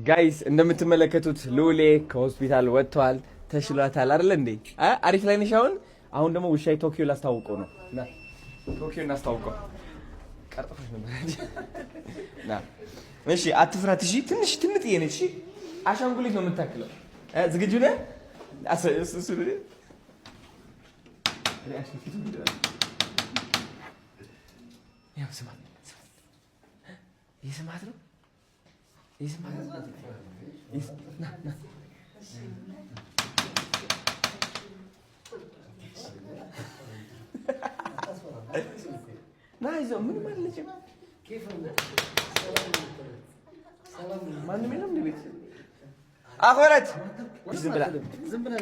Guys፣ እንደምትመለከቱት ሉሌ ከሆስፒታል ወጥቷል። ተሽሏታል አይደል እንዴ? አሪፍ ላይ ነሽ አሁን። አሁን ደግሞ ውሻዬ ቶኪዮ ላስተዋውቀው ነው። ና ቶኪዮ እናስተዋውቀው። ቀርጥፎሽ ነበር። ና እሺ፣ አትፍራት። እሺ፣ ትንሽ ትንጥዬ ነች። እሺ፣ አሻንጉሊት ነው የምታክለው። ዝግጁ ነህ? እሱ ያው ስማት፣ ስማት ነው ና ይዘው ምንም አለችም። ማንም የለም ቤት አኮረት ዝም ብላ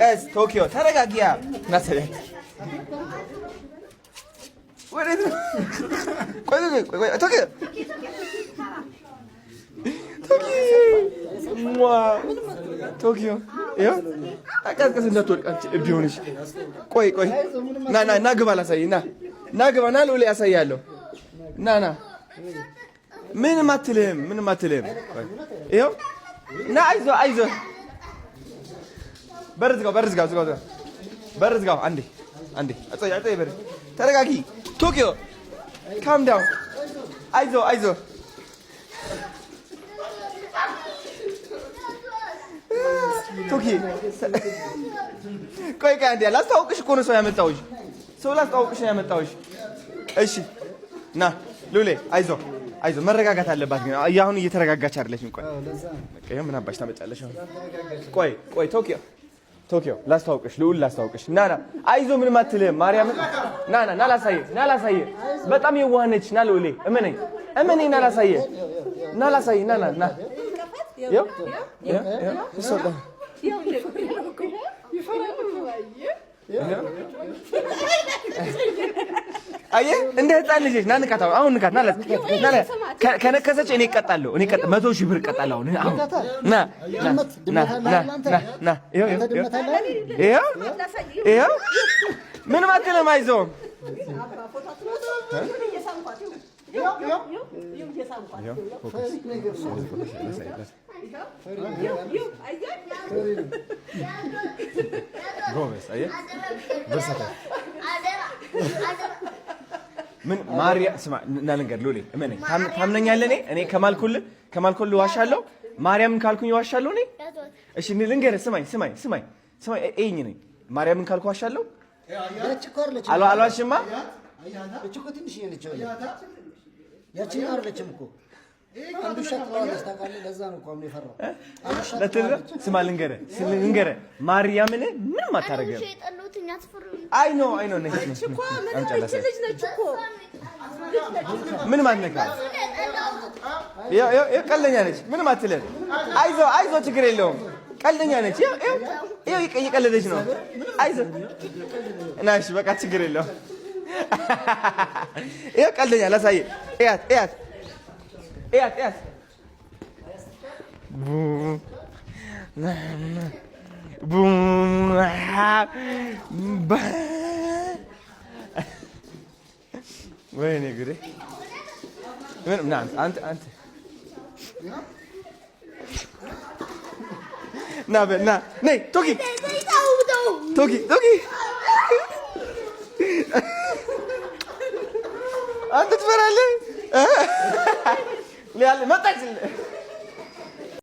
ቀስ ቶኪዮ ተረጋጊያ ናሰቢያት ወዴት ነው? ቆይ ቆይ ቆይ ቶኪዮ ቶኪዮ ቀዝቀዝ እንዳትወድቅ አንቺ እብድ ሆነሽ። ቆይ ቆይ ና ና ና ግባ ላሳይ። ና ና ግባ ና ልዑል ያሳያለሁ። ና ና ምንም አትልህም፣ ምንም አትልህም። ይኸው ና አይዞህ አይዞህ። በር ዝጋው፣ በር ዝጋው፣ ዝጋው፣ በር ዝጋው። አንዴ አንዴ አጸይ በር ተረጋጊ። ቶኪዮ calm down። አይዞህ አይዞህ ቶኪ ቆይ ቆይ አንዴ ላስተዋውቅሽ እኮ ነው ሰው ያመጣሁሽ። ሰው ላስተዋውቅሽ ነው ያመጣሁሽ። እሺ ና ሉሌ፣ አይዞ አይዞ። መረጋጋት አለባት ግን አሁን እየተረጋጋች አይደለችም። ቆይ በቃ ምን አባሽ ታመጫለሽ አሁን? ቆይ ቆይ ቶኪዮ ቶኪዮ ላስተዋውቅሽ፣ ልዑል ላስተዋውቅሽ። ና ና፣ አይዞ ምንም አትልህም። ማርያምን ና ና ና ላሳየህ፣ ና ላሳየህ። በጣም የዋህ ነች። ና ልዑሌ፣ እመነኝ እመነኝ። ና ላሳየህ፣ ና ላሳየህ። ና ና ና አየህ እንደ ህፃን ልጅ ና ንካት። አሁን ንካት። ና ና ከነከሰች እኔ እቀጣለሁ። እኔ እቀጣ 100,000 ብር እቀጣለሁ። አሁን አሁን ና ና ና ና ና ይኸው ይኸው ይኸው ምንም አትልም። አይዞህም። ጎበዝ አየህ፣ ምን ማርያ ስማ፣ እና ልንገር ሎሌ፣ እመነኝ፣ ታምነኛለህ? እኔ ከማልኩልህ ከማልኩልህ ዋሻለሁ። ማርያምን ካልኩኝ ዋሻለሁ እኔ። እሺ ልንገርህ፣ ስማኝ ስማኝ ስማኝ ስማኝ፣ እይኝ ነኝ። ማርያምን ካልኩ ዋሻለሁ። አልዋሽማ። ያቺ አይደለችም እኮ ስማ ልንገርህ ልንገርህ፣ ማርያምን ምንም አታደርግም። አይ no አይ no ምንም አትነካም። ቀልደኛ ነች፣ ምንም አትልም። አይዞህ አይዞህ፣ ችግር የለውም። ቀልደኛ ነች፣ እየቀለደች ነው። አይዞህ እና እሺ፣ በቃ ችግር የለውም። ይኸው ቀልደኛ ላሳየህ፣ እያት እያት እያት እያት ወይኔ ጉዴ! ምንም አንተ አንተ ና በል ና ነይ ቶኪ ቶኪ ቶኪ አንተ ትፈራለህ። መጣች።